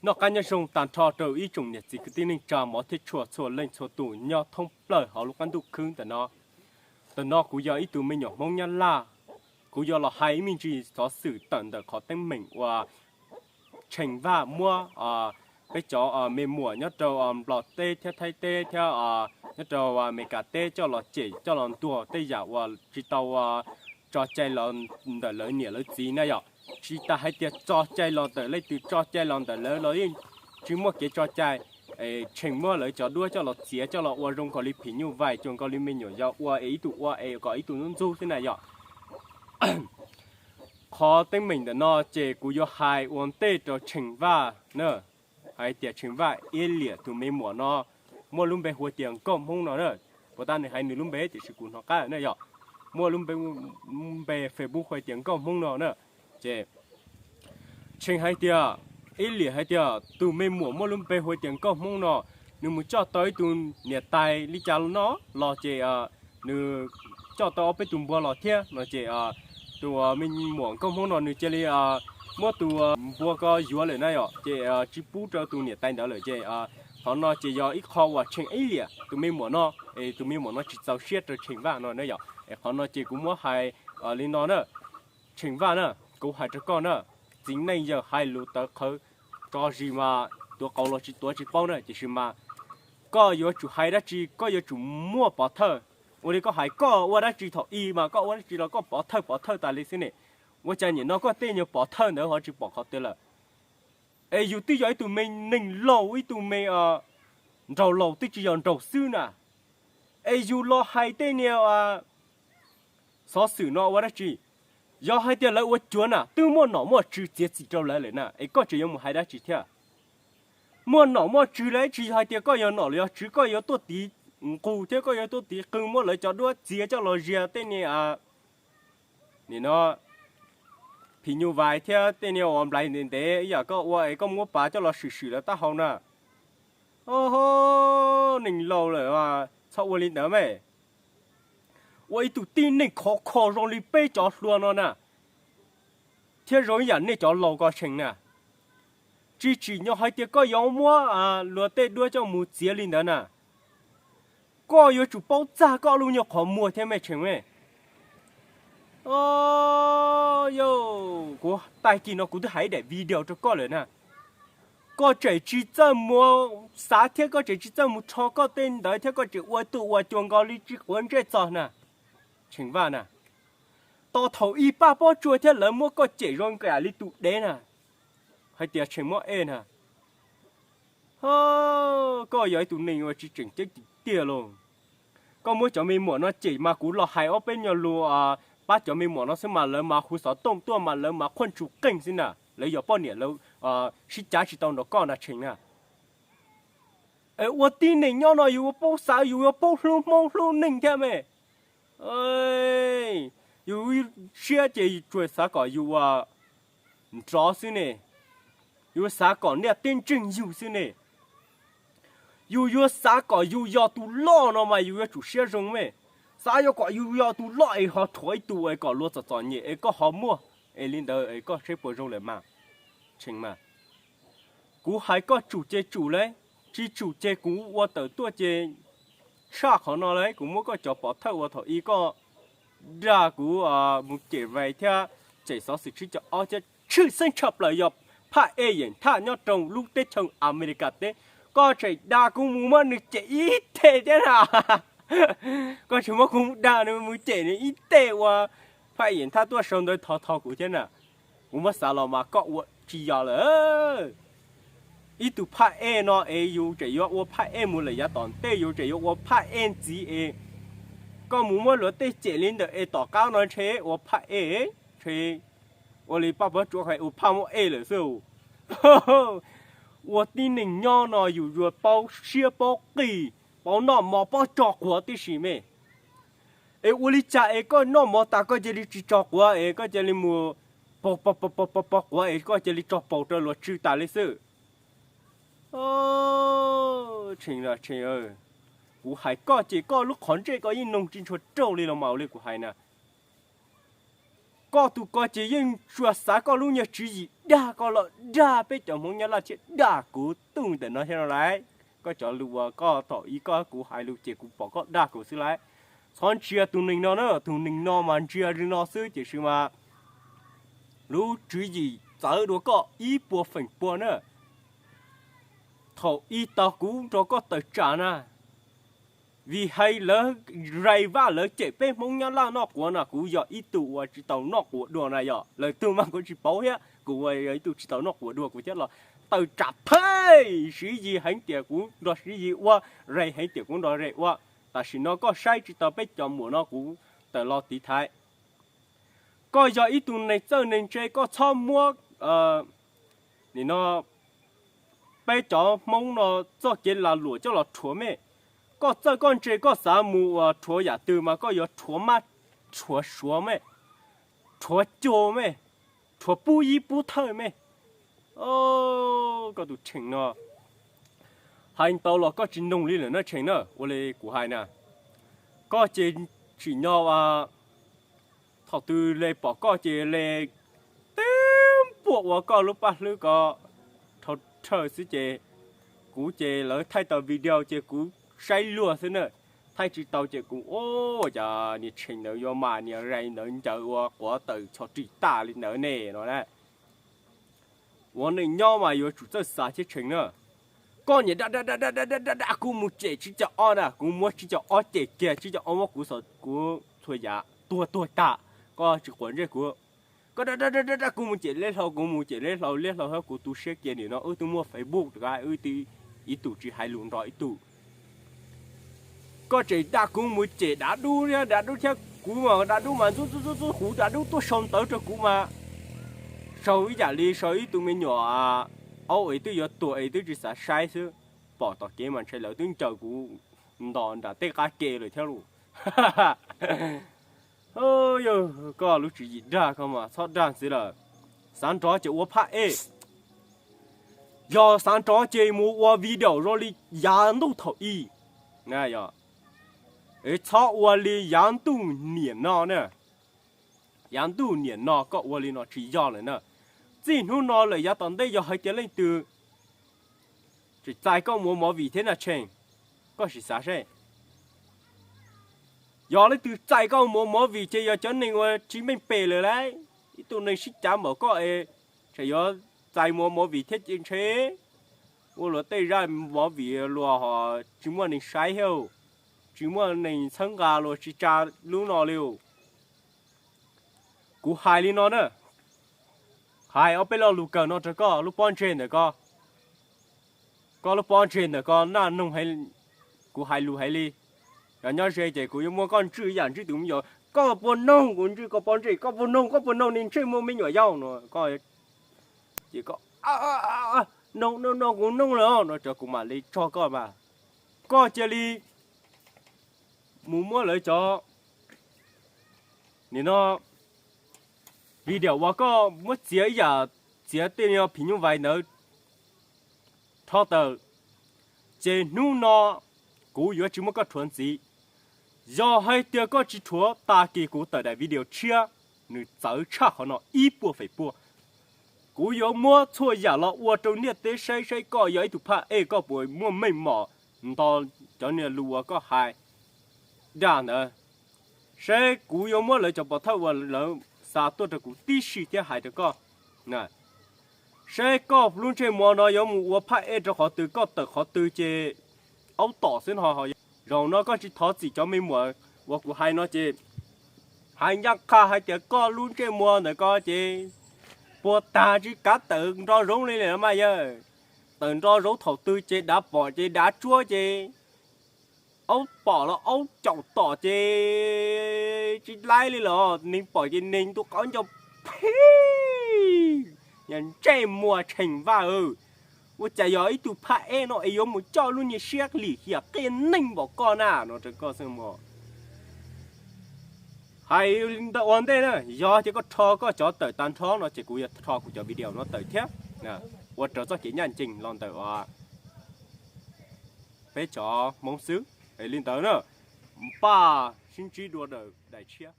Noj qab nyob zoo tag nrho rau ib tsoom niam txiv kwv tij neej tsa mov thiab tshua txhua leej txhua tus nyob thoob plaws hauv lub qab ntuj khwb ntawm no. Ntawm no kuv yog ib tug me nyuam Hmoob Nyab Laj, kuv yuav los hais ib me ntsis xov xwm tawm ntawm qhov teeb meem uas Tsheej Vaj muab peb cov me muam nyob rau Nplog teb thiab Thaib teb thiab nyob rau Amelikas teb coj los cem coj los ntuag tej yam uas tsis tau tso cai los ntawm lawv niam lawv txiv na yom. Tsis tas hais tias tso cai los ntawm leej twg, tso cai los ntawm lawv los yeej tsis muaj kev tso cai. Tsheej muab lawv cov duab coj los txiav coj los ua zoo nkaus li phim nyuj vais, cuag nkaus li me nyuam yaus ua es ib tug ua es kom ib tug ntxub ntxub xwb na yom. Qhov teeb meem ntawm no ces kuv yuav hais ua ntej rau Tsheej Vaj na, hais tias Tsheej Vaj iab liam tus me muam no muaj lub npe hu tias Nkauj Hmoob no na. Puas tas nws hais nws lub npe tiam sis kuv hnov qab na yom, muaj lub npe, npe Facebook hu tias Nkauj Hmoob no na. Ces Tsheej hais tias, iab liam hais tias tus me muam muaj lub npe hu tias Nkauj Hmoob no, nws mus coj tau ib tug niam tais li cas no los ces nws coj tau ob peb tus npua los thiab no ces tus me muam Nkauj Hmoob no nws cia li muab tus npua ko yuav lawm na yom, ces tsis pub rau tus niam tais ntawd lawm ces qhov no ces yog ib qho uas Tsheej iab liam tus me muam no, es tus me muam no tsis txaus siab rau Tsheej Vaj no na yom. Es qhov no ces kuv muab hais li no na, Tsheej Vaj na, kuv hais rau koj na, txiv neej yawg hais lus tawv qhawv tso zis mas tuav qauv los tsis tuav tsis paub na, tiam sis mas koj yuav tsum hais dab tsi koj yuav tsum muaj pov thawj. Ua li koj hais koj ua dab tsi thaum ub mas koj ua dab tsi los koj pov thawj pov thawj tas li xwb ne. Ua cas nim no koj tej nyuag pov thawj ntawd ho tsis pom qhov twg lawm? Es yus twb yog ib tug me neeg laus, ib tug me nraug laus twb tsis yog nraug xwb na. Es yus los hais tej niag xov xwm no ua dab tsi? Yog hais tias lawv ua cuav na twb muaj nom muaj tswv txiav txim rau lawv lawm na, es koj tseem yuav mus hais dab tsi thiab? Muaj nom muaj tswv lawm tsis yog hais tias koj yog nom los yog tswv koj yuav tuaj tiv nqus thiab koj yuav tuaj tiv qw muab lawv cov duab txiav coj los zias tej niag nim no phim nyuj vais thiab tej niag uas nplais ntev ntev ib yam koj ua es koj muab pas coj los swm swm lawv taub hau na. Neeg laus lawm txhob ua li ntawd me. Ua ib tug tib neeg khov kho zoo li peb cov hluas no na, thiab zoo ib yam nej cov laus ko Tsheej na, tsis tsim nyog hais tias koj yuav muab luag tej duab coj mus txiav li ntawd na. Koj yuav tsum paub txaj koj lub nyuag qhov muag thiab me Tsheej me. Yog kuv tag kis no kuv twb hais ib daim video rau koj lawm na. Koj tseem tsis txawj mus xav thiab koj tseem tsis txawj mus rho koj tej ntawd thiab koj tseem ua tuaj ua cuag nkaus li tsis quav ntsej txog na. Tsheej Vaj na, tos thaum ub Paj Pob Tsuas thiab lawv muab koj cem zoo li tus dev na, hais tias Tsheej muab ej na. Koj yog ib tug neeg uas tsis tseem ceeb tiag tiag lauj. Koj muab cov me muam no cem mas kuv los hais ob peb nyuag lus pab cov me muam no xwb mas lawv mas hu xov tooj tuaj mas lawv mas qhuaj ntsug qeej xwb na, lawv yog poj niam lawv sib cav tsis tau nrog koj na Tsheej na. Es ua tib neeg nyob no yus yuav paub xav yus yuav paub hlub Hmoob hlub neej thiab me. Yus siab ces tsuas xav kom yus ua nrov xwb ne, yus xav kom niaj teb ntseeg yus xwb ne. Yus yuav xav kom yus yog tus loj no mas yus yuav tsum siab zoo me. Xav yuav kom yus yog tus loj es ho rhuav ib tug es kom luag txom txom nyem es koj ho muaj, es li ntawd es koj seb puas zoo lawm mas. Tsheej mas, kuv hais koj tsum ces tsum lauj, tsis tsum ces kuv ua tawm tuaj ces tshaj qhov no lauj, kuv muab koj cov pov thawj uas thaum ub koj dag kuv mus cem vais thiab cem xov xwm tsib caug ob thiab tshwj xeeb tshaj plaws yog Phaj Ej Yeem Thaj nyob rau lub teb chaws Amelikas teb, koj tseem dag kuv mus muab nws cem ib teg thiab na. Koj tseem muab kuv dag nws mus cem nws ib teg ua Phaj Ej Yeem Thaj tuaj sau ntawv thov thov kuv thiab na. Kuv muab xav los mas koj ua tsis yog lawm. Ib tug Phaj Ej no es yus tseem yuav ua Phaj Ej mus lawm yav tom ntej, yus tseem yuav ua Phaj Ej ntxiv es koj mus muab luag tej cem li ntawm es tom qab no ntshe ua Phaj Ej, ntshe ua li Paj Pob Tsuas hais ua phaj muab ej lawm xwb. Ua tib neeg nyob no yus yuav paub siab paub qis, paub noj mov paub tso quav tib si me. Es ua li cas es koj noj mov tas koj cia li tsis tso quav es koj cia li mus pog pog pog pog pog quav es koj cia li tso paus rau luag tswv tas li xwb. Tsheej, Tsheej, kuv hais koj ces koj lub qhov ntsej koj yeej noog tsis ntshua raug li los mas ua li kuv hais na. Koj tus ko ces yeej tsuas xav koj lub nyuag tswv yim dag koj los dag peb cov Hmoob Nyab Laj thiab dag kuv tuaj ntawm no thiab no lauj. Koj cov lus uas koj thaum ub koj kuv hais lus ces kuv pom koj dag kuv xwb lauj. Txhob ntsia tus neeg no na, tus neeg no mas ntsia li no xwb tiam sis mas lub tswv yim txawv dua koj ib puas feem pua na. Thaum ub tau kuv nrog koj tawm tsam na, vim hais lawv rais vaj lawv cem peb Hmoob Nyab Laj noj quav no, kuv yog ib tug uas tsis tau noj quav dua na, yog lawv tug mas kuv tsis paub thiab, kuv yog ib tug tsis tau noj quav dua kuv thiaj los tawm tsam thawj Siv Yis heev tias kuv nrog Siv Yis ua, rais heev tias kuv nrog rais ua. Tam sim no koj saib tsis tau peb cov muam no kuv tawm los tiv thaiv. Koj yog ib tug neeg txawj neeg ntse, koj txhob muab nim no peb cov Hmoob no txoj kev lag luam coj los rhuav me. Koj txawj koj ntse koj xav mus uas rhuav yam twg mas koj yuav rhuav mab rhuav suav me, rhuav cua me, rhuav pub yib pub thawj me. Koj tus Tsheej no hais ntau los koj tsis noog li lawm na Tsheej na, ua li kuv hais na. Koj ces tsim nyog thaum twg le pom koj ces le tib npuaj ua koj lub paj hlwb ko dhau thawj xwb ces kuv ces lawv thaij tau video ces kuv saib luag xwb na. Thaij tsis tau ces kuv ua cas niag Tsheej ntawd yuav mas niag rais ntawd ncaws ua quav tawm txhos ris tag li ntawd ne no na. Ua neej nyob mas yuav tsum txawj xav thiab Tsheej na. Koj niam da da da da da da da kuv mus cem tsib caug ob na, kuv muab tsib caug ob cem kiag, tsib caug ob muab kuv xav kuv txhua yam tuag tuag tag, koj tsis quav ntsej kuv. Koj da da da da da kuv mus cem Liab Hlau, kuv mus cem Liab Hlau, Liab Hlau thiab kuv tu siab kiag nim no wb twb muaj Facebook rau wb ib tug tsis hais lus nrog ib tug. Koj tseem da kuv mus cem Dav Dub thiab, Dav Dub thiab kuv mas Dav Dub mas ntxub ntxub ntxub ntxub kuv, Dav Dub tuaj sau ntawv rau kuv mas sau ib yam li sau ib tug me nyuam aub es twb yuav tuag es twb tsis xav saib xwb. Pom tom kev mas ntshai lawv twb ncaws kuv ntos nram tej qab ke lawm thiab lauj. Yog koj lub tswv yim dag koj mas txhob dag ntxiv lawm. Xav nrov ces ua phaj ej. Yog xav nrov ces mus ua video zoo li yav ntuj thaum ub. Txhob ua li yav ntuj niam no na. Yav ntuj niam no koj ua li no tsis yog lawm na. Txij hnub no lawm yav tom ntej yog hais tias leej twg tseem txais koj mus ua movie thiab na Tsheej, koj sim xav seb. Yog leej twg txais koj mus ua movie ces yog cov neeg uas tsis meej pem lawm lauj. Ib tug neeg sib cav npaum koj es tseem yuav txais mus ua movie thiab ces ntshe ua luag tej zaj movie luag ho tsis muaj neeg saib thiab, tsis muaj neeg txhawb nqa luag tsis tsa lub no li. Kuv hais li no na, hais ob peb lo lus kawg no rau koj lub pob ntseg ntawm ko. Koj lub pob ntseg ntawm ko naj noog, kuv hais lus hais li. Yog nyob ze ces kuv yuav muab koj ntswj ib yam ntswj tus me nyuam. Koj puas noog kuv ntswj koj pob ntseg? Koj puas noog, koj puas noog niag Ntsej Muag me nyuam yaus no? Ces koj noog, noog, noog, kuv noog lawm no ces kuv mam li tso koj mas. Koj cia li mus muab lawv cov nim no video uas koj muab txiav ib yam, txiav tej phim nyuj vais ntawd rho tawm, ces hnub no kuv yuav tsis muab koj rhuav ntxiv. Yog hais tias koj tsis rhuav, tag kis kuv tawm daim video tshiab, nws txawv tshaj qhov no ib puas feem pua. Kuv yuav muab txhua yam los ua rau ntiaj teb saib, saib koj yog ib tug phaj ej koj puas muaj meej mom nto cov niag lus uas koj hais dag ntawd. Saib kuv yuav muab lawv cov pov thawj uas lawv xa tuaj rau kuv tib si thiab hais rau koj. Saib koj lub ntsej muag no yuav mus ua phaj ej rau qhov twg, koj tawm qhov twg ces aub tom xwb no. Zaum no koj tsis thov txim cov me muam uas kuv hais no ces hais ncaj qha hais tias koj lub ntsej muag ntawm ko ces puas tag tsis kav tawm nro zoov li lawm mas yawg. Tawm nro zoov thaum twg ces dav pom ces dav tsuab ces aub pom los aub caum tom ces tsis laib li los neeg pom ces neeg ntu qauv nco phij. Yog Ntsej Muag Tsheej Vaj, ua cas yog ib tug phaj ej no es yuav mus coj lub niag siab lim hiam qias neeg npaum koj na no rau koj xwb mog. Hais ua ntej na, yog ces koj rho koj cov tawm tag nrho no ces kuv yuav rho kuv cov video no tawm thiab, ua raws txoj kev ncaj ncees los ntawm peb cov Hmoob xwb. Li ntawd na, npaj sib ntsib dua daim tshiab.